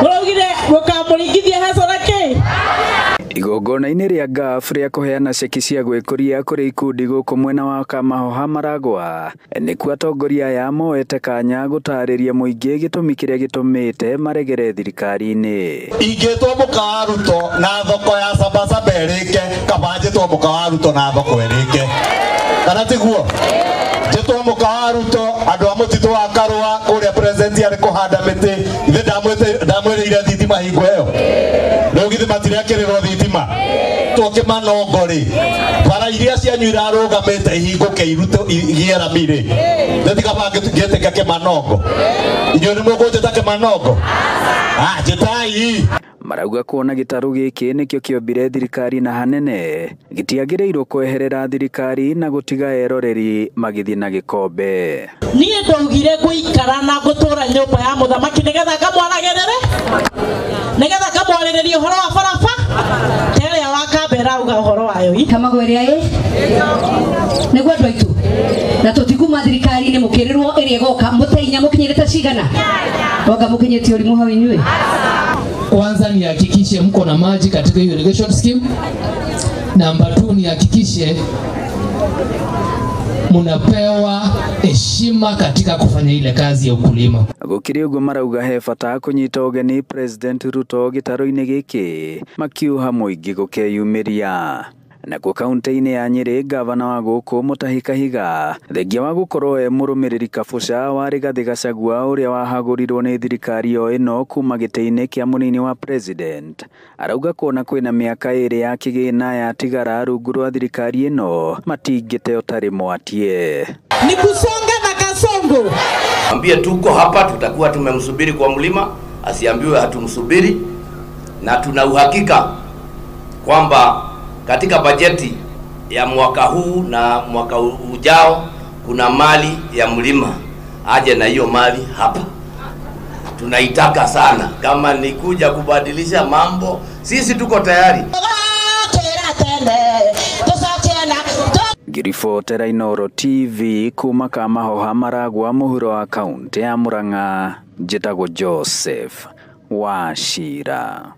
Mũraugire mũkamũringithia heco na kĩ? Igongona-inĩ rĩa GAF rĩa kũheana ceki cia gwĩkũria kũrĩ ikundi gũkũ mwena wa Kamahoha Maragwa, nĩkuo atongoria aya moete kanya gũtarĩria mũingĩ gĩtũmi kĩrĩa gĩtũmĩte maregere thirikari-inĩ. Ingĩtwo mũka wa Ruto na thoko ya Sabasaba ĩrĩke, kaba njĩtwo mũka wa Ruto na thoko ĩrĩke, kana tiguo? Njĩtwo mũka wa Ruto, andũ a mũtitũ wa Karũa kũrĩa president arĩ kũhanda mĩtĩ, ithe ndamwĩrĩire thitima hingo ĩyo, rĩu githĩ matirekĩrĩrwo thitima? Twokĩmanongo rĩ, bara iria cianyu irarũgamĩte ihingũke irute igĩe rami rĩ, nĩ tikaba ngĩtĩka Kĩmanongo? Inyuĩ nĩ mũkũnjĩta Kĩmanongo? Ah, njĩtai. Marauga kuona gĩtarũ gĩkĩ nĩkĩo kĩombire thirikari na hanene gĩtiagĩrĩirwo kweherera thirikari na gũtiga eroreri magĩthiĩ na gĩkombe. Niĩ ndaugire ngũikara na ngũtũra nyũmba ya mũthamaki nĩgetha ngamwaragĩrĩre, nĩgetha ngamwarĩrĩrie ũhoro wa baraba terĩa wa Kambera auga ũhoro wayo. Kamagwo ĩrĩa ĩ nĩguo andũ aitũ, na tũtikuma thirikari-inĩ mũkĩrĩrwo ĩrĩa ĩgoka mũteinya mũkinyĩrĩte cigana wanga mũkinyĩtie ũrimũ hau inyuĩ. Kwanza nihakikishe mko na maji katika hiyo irrigation scheme. Namba 2 nihakikishe mnapewa heshima katika kufanya ile kazi ya ukulima. Gũkĩrĩ ũguo marauga he bata kũnyita ũgeni President Ruto gĩtarũ-inĩ gĩkĩ makiuha mũingĩ gũkeyumĩria. Nakuo kaunti-inĩ ya Nyĩrĩ, gavana wa gũkũ Mutahi Kahiga thengia wa gũkorwo e mũrũmĩrĩri kabuca wa Rigathĩ Gachagua ũrĩa wahagũrirwo nĩ thirikari o ĩno kuma gĩtĩ-inĩ kĩa mũnini wa president, arauga kuona kwĩna mĩaka ĩrĩ ya kĩgĩna yatigara rungu rwa thirikari ĩno matingĩte ũtarĩ mwatie. Ni kusonga na kasongo. Ambie tuko hapa, tutakuwa tumemsubiri kwa mlima, asiambiwe hatumsubiri, na tuna uhakika kwamba katika bajeti ya mwaka huu na mwaka ujao kuna mali ya mlima, aje na hiyo mali hapa. Tunaitaka sana. Kama ni kuja kubadilisha mambo, sisi tuko tayari. Ngiribotera Inooro TV kuma Kamahoha Maragwa mũhuro wa kaunti ya Murang'a, njĩtagwo Joseph Wachira.